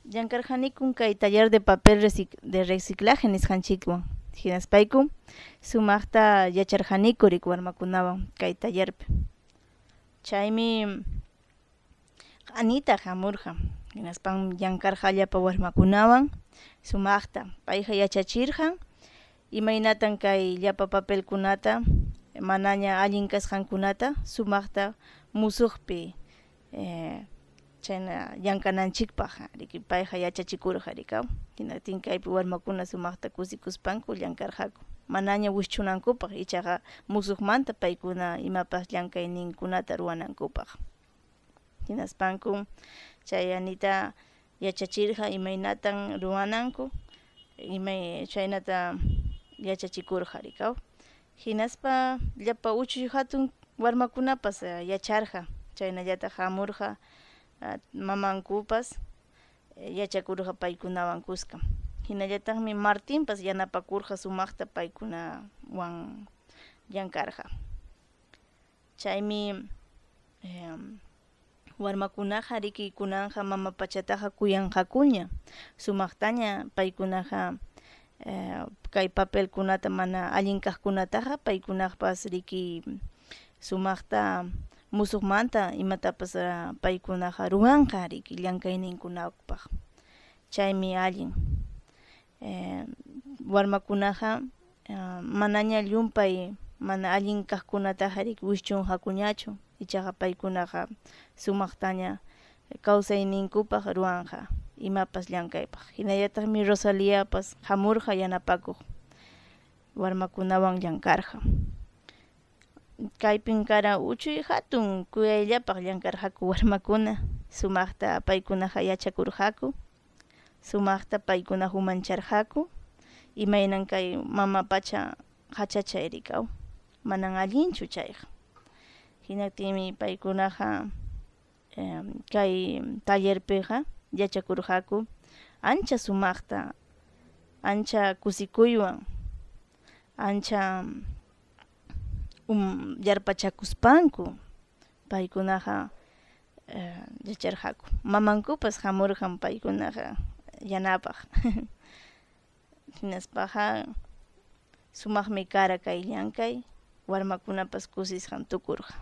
Llamkarqanikum kay taller de papel de reciclaje nisqanchikwan, hinaspaykum sumaqta yacharqaniku riki warmakunawan kay tallerpi. Chaymi Anita hamurqa, hinaspan llamkarqa llapa warmakunawan sumaqta, payqa yachachirqan imaynatan kay llapa papelkunata manaña allin kasqankunata sumaqta musuqpi chayna llamkananchikpaq riki payqa yachachikurqa riki hinaptin kaypi warmakuna sumaqta kusikuspanku llamkarqaku, manaña wischunankupaq ichaqa musuqmanta paykuna imapas llamkayninkunata ruwanankupaq. Hinaspankum chay Anita yachachirqa imaynatan ruwananku, imay chaynata yachachikurqa riki hinaspa llapa uchuy hatun warmakunapas yacharqa, chaynallataq hamurqa mamankupas yachakurqa paykunawan kuska. Hinallataqmi Martinpas yanapakurqa sumaqta paykunawan llamkarqa. Chaymi warmakunaqa riki kunanqa mama pachataqa kuyanqakuña, sumaqtaña paykunaqa kay papelkunata mana allin kaqkunataqa paykunaqpas riki sumaqta musuqmanta imatapas paykunaqa ruwanqa riki llamkayninkunapaq. Chaymi allin. Warmakunaqa manaña llumpay mana allin kaqkunataqa riki wischunqakuñachu, ichaqa paykunaqa sumaqtaña kawsayninkupaq ruwanqa imapas llamkaypaq. Hinallataqmi Rosaliapas hamurqa yanapakuq, warmakunawan llamkarqa. Kaypin kara uchuy hatun kuyayllapaq llamkarqaku warmakuna, sumaqta paykunaqa yachakurqaku, sumaqta paykuna umancharqaku, imaynan kay mama pacha qachachay riki manan allinchu chayqa. Hinaptinmi paykunaqa kay tallerpiqa yachakurqaku ancha sumaqta, ancha kusikuywan, ancha yarpachakuspanku paykunaqa yacharqaku. Mamankupas hamurqan paykunaqa yanapaq. Hinaspaqa sumaqmi kara kay llamkay, warmakunapas kusisqam tukurqa.